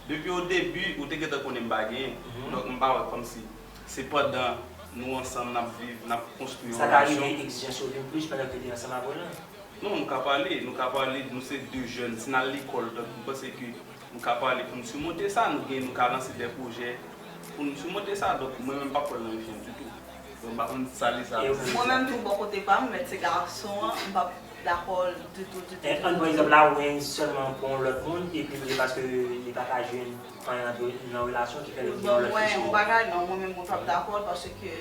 depi o debi, ou te gentan konnen m pa genyen. Donk, m pa wè kòmsi se pandan nou ansanm, n ap viv, n ap konstwi yon relasyon. Sa ka rive egzijans yo vin plis pandan ke w te ansanm avè l lan? Non, nou ka pale, nou ka pale, nou se de jèn. Si n al lekòl, donk, m panse ke nou ka pale pou n simonte sa, nou gen, nou ka lanse de pwojè pou n simonte sa. Donk, mwen menm, m p ap pran l nan men fi an ditou. Donk, m pa konn sa li sa. Mwen menm tou, bò kote pa m, mèt se gason an, m p ap dakò ditou, ditou. Ann pran egzanp la, ou gen sèlman pou yon lòt moun, epi se paske li pa ka jwenn anyen nan, nan relasyon ki fè l gen yon lòt fi sou ou. Bon, mwen, yon bagay, non, mwen menm, mwen p ap dakò l paske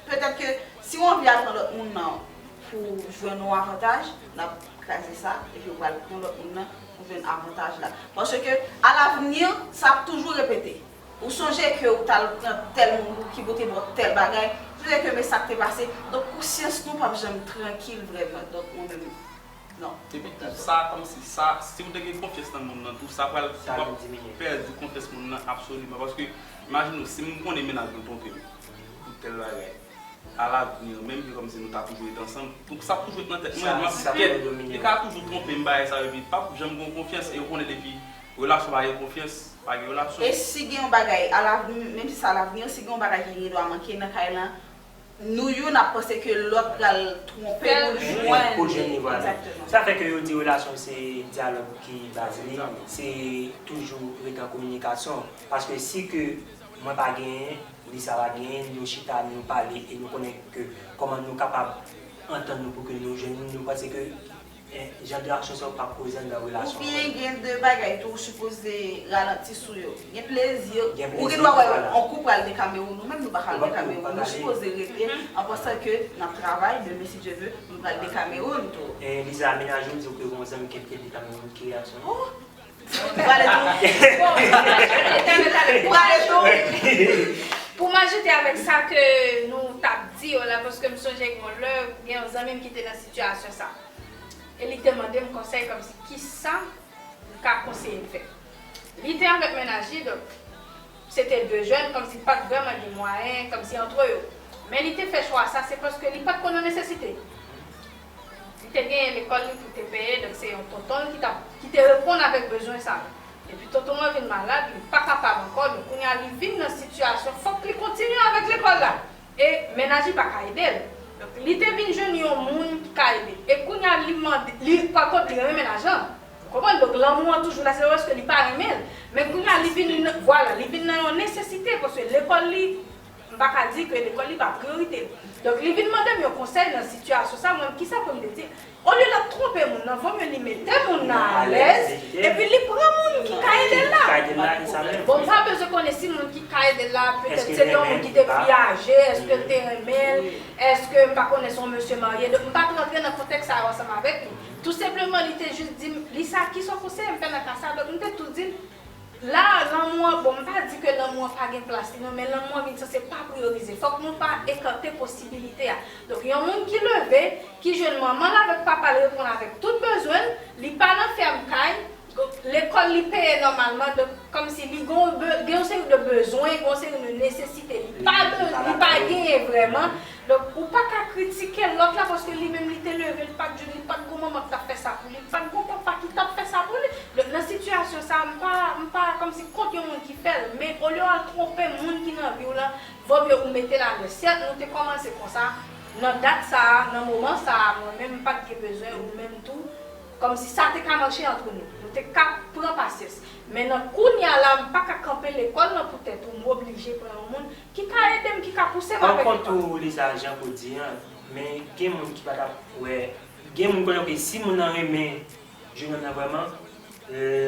petèt ke si w anvi al pran lòt moun nan pou jwenn yon avantaj, n ap kraze sa, epi w pral pran lòt moun nan pou jwenn avantaj la. Paske, alavni, sa ap toujou repete. Ou sonje ke ou t al pran tèl moun pou ki pou te ba w tèl bagay, Malgre ke men sa k te pase, donk konsyans nou p ap janm trankil vrèman. Donk mwen menm, non. Epi tou sa, kòmsi sa, si w te gen konfyans nan moun nan, tou sa pral, ou pral pèdi konfyans moun nan absoliman. Paske, imajine w, si m konnen mennaj mwen twonpe m pou tèl bagay, alavni, menm ke kòmsi nou ta toujou ret ansanm, tou sa ap toujou ret nan tèt mwen, m ap di kèt, li ka toujou twonpe m, bagay sa yo, epi p ap janm gen konfyans, e ou konnen depi relasyon pa gen konfyans, pa gen relasyon. E si gen yon bagay alavni, menm si se alavni, si gen yon bagay ki gen dwa manke nan kay lan, nou youn ap panse ke lòt pral twonpe pou l jwenn li. Pou l jwenn li, vwala. Egzakteman. Sa fè ke yo di relasyon se dyalòg ki baze li, se toujou ret an kominikasyon. Paske si ke mwen pa genyen, Lisa pa genyen, nou chita, nou pale e nou konnen ke kòman nou kapab antann nou pou ke nou jwenn, nou panse ke eh, jan de aksyon sa yo p ap koze anndan relasyon an. Oubyen gen de bagay tou ou sipoze ralanti sou yo. Gen plezi, ou gen dwa wè yon koup pral Dekamewoun, nou menm nou pa ka al Dekamewoun, nou sipoze rete an pansan ke n ap travay, demen si Dye vle, nou pral Dekamewoun tou. E Liza, mennaj ou di w ke gen yon zanmi ke l te Dekamewoun, ki reyaksyon l? Oh! Ou prale tou. Ou prale tou. Pou m ajoute avèk sa ke nou t ap di yo la, paske m sonje gen yon lè, gen yon zanmi m ki te nan sitiyasyon sa. E li te mande m konsèy kòmsi kisa m ka konseye l fè. Li te avèk mennaj li, donk, se te de jèn, kòmsi pa t vrèman gen mwayen, kòmsi antre yo. Men li te fè chwa sa, se paske li pa t konn nan nesesite. Li te genyen lekòl li pou te peye, donk se yon tonton l ki t ap, ki te reponn avèk bezwen sa yo. Epi tonton an vin malad, li pa kapab ankò, donk kounye a li vin nan sitiyasyon, fòk li kontinye avèk lekòl la. E mennaj li pa ka ede l. Donk, li te vin jwenn yon moun ki ka ede. E kounye a, li mande, li, pa kont, li renmen mennaj lan. Ou konprann? Donk, lanmou an toujou la, se pa paske li pa renmen l. Men kounye a, li vin, vwala, li vin nan yon nesesite, paske lekòl li, m pa ka di ke lekòl li pa priyorite l. Donk, li vin mande m yon konsèy nan sitiyasyon sa, mwen, kisa pou m te di? Olye l ap twonpe moun nan, vomye li mete moun nan alèz, epi li pran moun ki ka ede l la. Bon, m pa bezwen konnen si moun ki ka ede l la, petèt se te yon moun ki te pi aje, èske l te renmen l, èske m pa konnen se yon mesye marye. Donk, m pa t rantre nan kontèks sa yo ansanm avèk li. Tou senpleman, li te jis di m, Lisa, kisa w konseye m fè nan ka sa? Donk, m te tou di l, la, lanmou an, bon, m pa di ke lanmou an pa gen plas li, non, men lanmou an vin sanse pa priyorize. Fòk nou pa ekate posibilite a. Donk, yon moun ki leve, ki jwenn manman l avèk papa l reponn avèk tout bezwen l, li pa nan fèm kay, lekòl li peye nòmalman, donk, kòmsi li gen yon be-, gen yon seri de bezwen, gen yon seri de nesesite, li pa be-, li pa genyen vrèman. Donk, ou pa ka kritike lòt la, paske li menm, li te leve, li pa t jwenn, li pa t gon manman ki t ap fè sa pou li, li pa t gon papa ki t ap fè sa pou li. Donk, nan sitiyasyon sa a, m pa, m pa kòmsi kont yon moun ki fè l, men olye w al twonpe moun ki nan vi w lan, vomye ou mete l alèz. Sèt, nou te kòmanse konsa, nan dat sa a, nan moman sa a, mwen menm, m pa t gen bezwen, ou menm tou, kòmsi sa te ka mache antre nou. Nou te ka pran pasyans. Men nan kounye a la, m pa ka kanpe lekòl lan poutèt ou, m oblije pran yon moun ki ka ede m, ki ka pouse m avèk lekòl. An kont ou, Lisa, jan Claude di an, men gen moun ki pa t ap wè, gen moun konnen ke si moun nan renmen jennonm nan vrèman,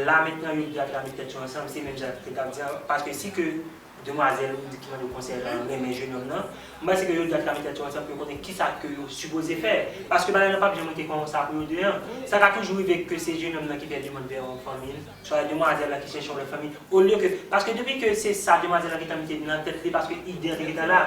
la mentnan yo de a te ka met tèt yo ansanm, se menm jan Claude ap di an, paske si ke demwazèl ou di ki mande w konsèy lan renmen jennonm nan, m panse ke yo de a te ka met tèt yo ansanm pou yo konnen kisa ke yo sipoze fè, paske bagay lan p ap janm rete konsa pou yo de an. Sa ka toujou rive ke se jennonm nan ki fè demann vè yon fanmi l, swa demwazèl lan ki chèche yon lòt fanmi, olye ke, paske depi ke se sa demwazèl lan gentan mete nan tèt li, paske ide an te gentan la.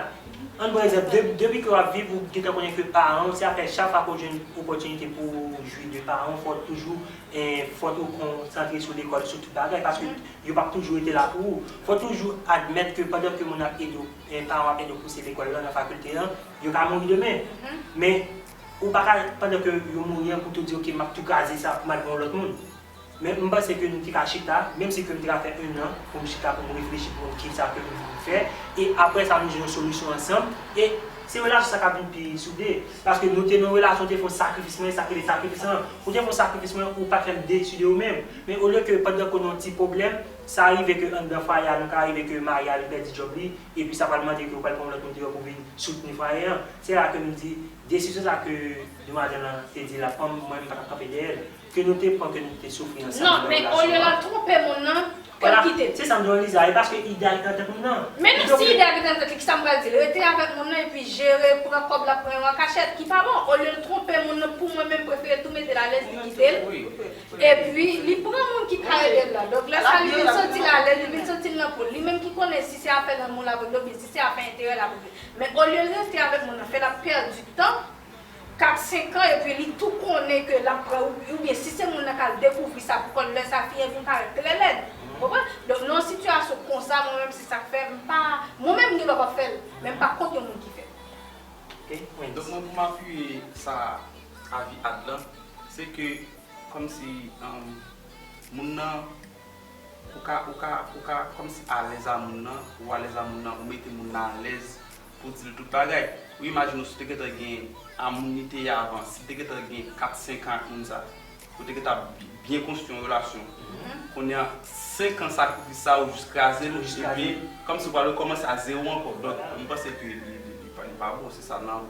Ann pran egzanp, de-, depi ke w ap viv, ou gentan konnen ke paran w, se afè chak fwa ke w jwenn opòtinite pou w jwi de paran w, fò w toujou, eh, fò w konsantre sou lekòl, sou tout bagay, paske yo p ap toujou rete la pou ou. Fò w toujou admèt ke pandan ke moun ap ede w, eh, paran w ap ede w pouse lekòl lan, nan fakilte an, yo ka mouri demen. Men, ou pa ka, pandan ke yo mouri an, pou tou di, "Ok, m ap tou kraze sa pou m al pran yon lòt moun." Men m panse ke nou te ka chita, menm si ke m te ka fè en an pou m chita, pou m reflechi, pou m konn kisa ke m vle fè, e apre sa, nou jwenn yon solisyon ansanm, e se relasyon sa k ap vin pi soude. Paske nou te nan yon relasyon, ou te fè yon sakrifis, men sa k rele sakrifis lan, ou te fè yon sakrifis, men ou pa t fè m deside ou menm. Men olye ke pandan ke nou nan yon ti pwoblèm, sa rive ke anndan fwaye a, nou ka rive ke marye a vin pèdi djòb li, epi sa pral mande ke ou pral pran yon lòt moun deyò pou vin soutni fwaye an. Se la ke m di, desizyon sa ke demwazèl lan te di la, pa m, mwen, m pa t ap kanpe dèyè l. Ke nou te pran, ke nou te soufri ansanm. Non, men olye l al twonpe moun nan, ke l kite l. Se sa m di w, Liza, e paske ide a rete nan tèt moun nan. Men non, si ide a rete nan tèt li, kisa m pral di l? Rete avèk moun nan epi jere, pran kòb la, pran yo an kachèt, ki pa bon. Olye l twonpe moun nan, pou mwen menm, prefere l tou mete l alèz, li kite l. Epi, li pran moun ki ka ede l la. Donk, lè sa, li vin santi l alèz, li vin santi l nan poul. Li menm ki konnen si se afè lanmou l ap regle, oubyen si se afè enterè l ap regle. Men olye l rete avèk moun nan, fè l ap pèdi tan, kat, senk an, epi li tou konnen ke l ap pran, ou- oubyen si se moun nan k al dekouvri sa pou kò l, lè sa, fi an vin parèt trè lèd. Ou konprann? Donk, nan yon sitiyasyon konsa, mwen menm, se sa k fè m pa, mwen menm, m gen dwa p ap fè l, men m pa kont yon moun ki fè l. Ok, Wens. Donk, mwen, pou m apiye sa, avi Ad lan, se ke, kòmsi, um, moun nan, ou ka, ou ka, ou ka, kòmsi alèz a moun nan, ou alèz a moun nan, ou mete moun nan alèz pou di l tout bagay. Ou imajine w, si w te gentan gen a moun li te ye avan, si l te gentan gen kat, senk an ak moun sa, ou te gentan byen konstwi yon relasyon. Kounye a, senk an sakrifis sa, ou jis kraze l, epi, kòmsi w pral rekòmanse a zewo ankò. Donk, m panse ke li, li, li, li pa, li pa bon, se sa nan,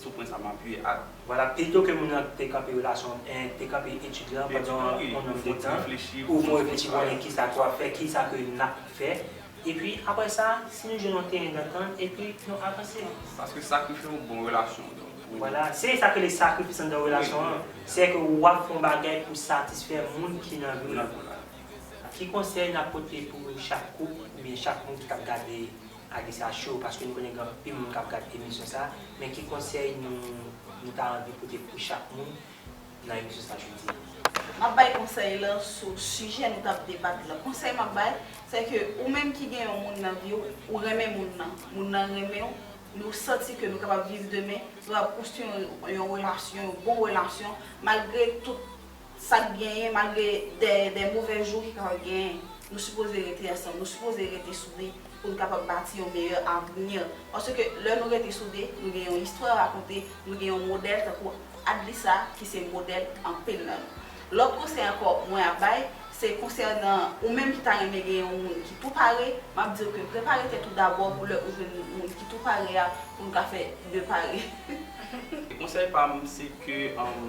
sou pwen sa m apiye a. Vwala, pito ke moun nan te kanpe relasyon, eh, te kanpe etid lan pandan yon nonm de tan, ou fè w reflechi, konnen kisa ke w ap fè, kisa ke n ap fè. Epi, apre sa, si nou jwenn yon teren dantant, epi nou avanse. Paske sakrifye yon bon relasyon, donk, pou... Vwala, se sa k rele sakrifis anndan relasyon an. Se ke w ap fè yon bagay pou satisfè moun ki nan vi w la. Ki konsèy n ap pote pou chak koup, oubyen chak moun ki t ap gade Adlisa Show, paske nou konnen gen anpil moun k ap gade emisyon sa, men ki konsèy nou, nou ta anvi pote pou chak moun nan emisyon sa jodi a? M ap bay konsèy lan sou sijè nou t ap debat lan. Konsèy m ap bay, se ke ou menm ki gen yon moun nan vi w, ou renmen moun nan, moun nan renmen w, nou santi ke nou kapab viv demen, nou kapab konstwi yon, yon relasyon, yon bon relasyon, malgre tout sa k genyen, malgre de, de movè jou ki kapab genyen, nou sipoze rete ansanm, nou sipoze rete soude pou n kapab bati yon meyè avni. Paske lè nou rete soude, nou gen yon istwa rakonte, nou gen yon modèl tankou Adlisa ki se modèl anpil nan nou. Lòt konsèy ankò mwen ap bay, se konsènan ou menm ki ta renmen gen yon moun ki tou pare, m ap di w ke prepare tèt ou dabò pou lè ou jwenn moun ki tou pare a, pou n ka fè de pare. Konsèy pa m, se ke, um,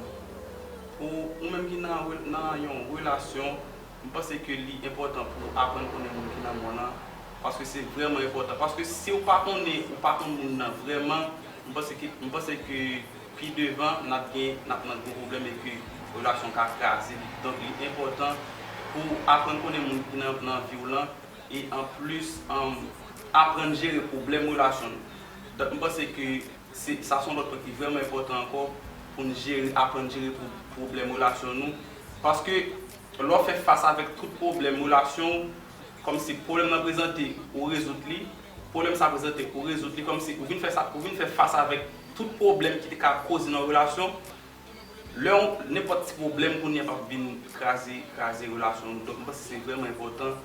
pou ou menm ki nan, nan yon relasyon, m panse ke li enpòtan pou w aprann konnen moun ki nan men w lan, paske se vrèman enpòtan. Paske si w pa konnen, ou pa konn moun nan vrèman, m panse ke, m panse ke pi devan, n ap gen, n ap nan gwo pwoblèm e ke relasyon ka kraze. Donk, li enpòtan pou w aprann konnen moun ki nan, nan vi w lan, e anplis, um, aprann jere pwoblèm relasyon nou. Donk, m panse ke se, sa se yon lòt pwen ki vrèman enpòtan ankò pou n jere, aprann jere pwo-, pwoblèm relasyon nou. Paske lè w fè fas avèk tout pwoblèm relasyon w, kòmsi pwoblèm nan prezante, ou rezoud li, pwoblèm sa prezante, ou rezoud li, kòmsi ou vin fè sa, ou vin fè fas avèk tout pwoblèm ki te ka koze nan relasyon, lè yon, nenpòt ti pwoblèm kounye a p ap vin kraze, kraze relasyon nou. Donk, m panse se vrèman enpòtan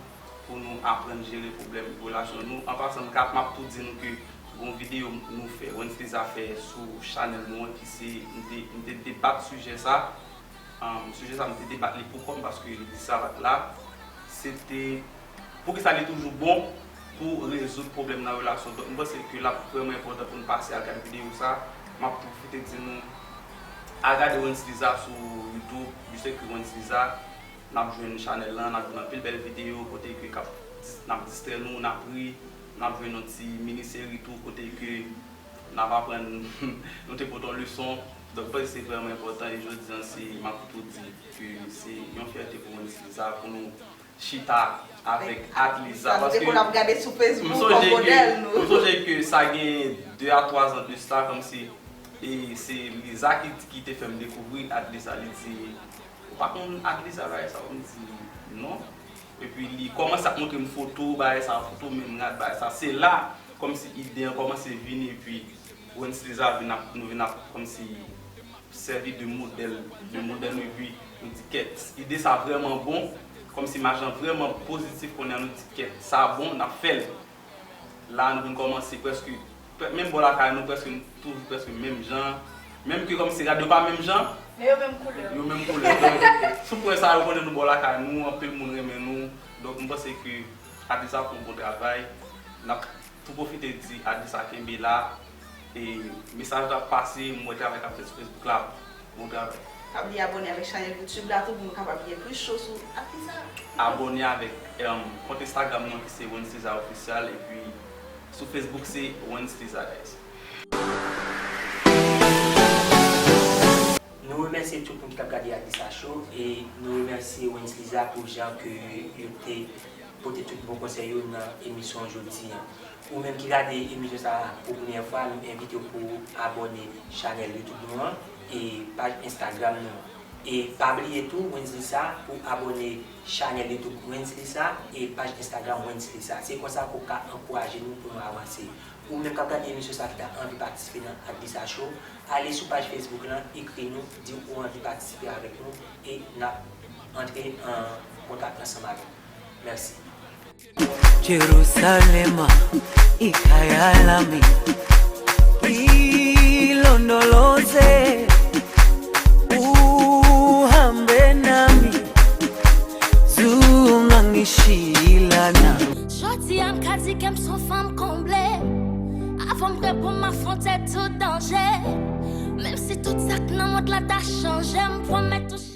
pou nou aprann jere pwoblèm relasyon nou. An pasan, m ka, m ap tou di nou ke gon videyo nou fè, Wenslyza fè sou chanèl nou an, ki se, m te, m te debat sijè sa. Um, sijè sa, m te debat li pou kò m, paske li di sa pa t la. Se te poukisa li toujou bon pou rezoud pwoblèm nan relasyon. Donk, m panse ke l ap vrèman enpòtan pou n pase al gade videyo sa. M ap pwofite di nou, al gade Wenslyza sou YouTube, jis ekri Wenslyza, n ap jwenn chanèl lan, n ap jwenn anpil bèl videyo, kote ke k ap dis-, n ap distrè nou, n ap ri, n ap jwenn yon ti mini seri tou, kote ke n ap aprann nou te pote yon leson. Donk, m panse se vrèman enpòtan, e jodi a, se, m ap tou di ke se yon fyète pou Wenslyza, pou nou chita avèk Adlisa, paske m sonje ke, m sonje ke sa gen de a twa zan de sa, kòmsi, e se Liza ki, ki te fè m dekouvri Adlisa, li di, "Ou pa konn Adlisa, bagay sa?" M di, "Non." Epi li kòmanse ap montre m foto, bagay sa, foto menm rad, bagay sa. Se la, kòmsi ide an kòmanse vini, epi Wenslyza vin ap, nou vin ap kòmsi sèvi de modèl, de modèl nou, epi nou di, "Kèt, ide sa vrèman bon," kòmsi imaj lan vrèman pozitif, kounye a nou di, "Kèt, sa bon, n ap fè l." La, nou vin kòmanse prèske, prè-, menm bò lakay nou, prèske nou toujou prèske menm jan, menm ke kòmsi rad yo pa menm jan, men yo menm koulè. Yo menm koulè. Donk, sou pwen sa, yo konnen nou bò lakay nou, anpil moun renmen nou. Donk, m panse ke Adlisa fè yon bon travay. N ap tou pwofite di Adlisa kenbe la. E mesaj la ap pase, m wè travay k ap fèt sou Facebook la. Bon travay. Pa bliye abòne avèk chanèl YouTube la tou pou nou kapab gen plis cho sou Adlisa. Abòne avèk, em, kont Instagram nou an ki se Wenslyza Official, epi sou Facebook se Wenslyza, guys. Nou remèsye tout moun ki t ap gade Adisa Show e nou remèsye Wens Liza pou jan ke yo te pote tout bon konsèy yo nan emisyon an jodi an. Ou menm ki gade emisyon sa a pou premyè fwa, nou envite w pou w abòne chanèl YouTube nou an e paj Instagram nou. E pa bliye tou, Wens Liza, pou abòne chanèl YouTube Wens Liza e paj Instagram Wens Liza. Se konsa pou w ka ankouraje nou pou nou avanse. Ou menm k ap gade emisyon sa a ki ta anvi patisipe nan Adisa Show, ale sou paj Facebook lan, ekri nou, di w ou anvi patisipe avèk nou e n ap antre an kontak ansanm avè w. Mèsi. Jerusalema, ikhaya lami, ilondoloze, uhambe nami, zungangishilana. Jodi a m ka di ke m s on fanm konble. Avan m reponn, m afwonte tout danje. Menm si tout sa k nan mond lan ta chanje, m pwomèt ou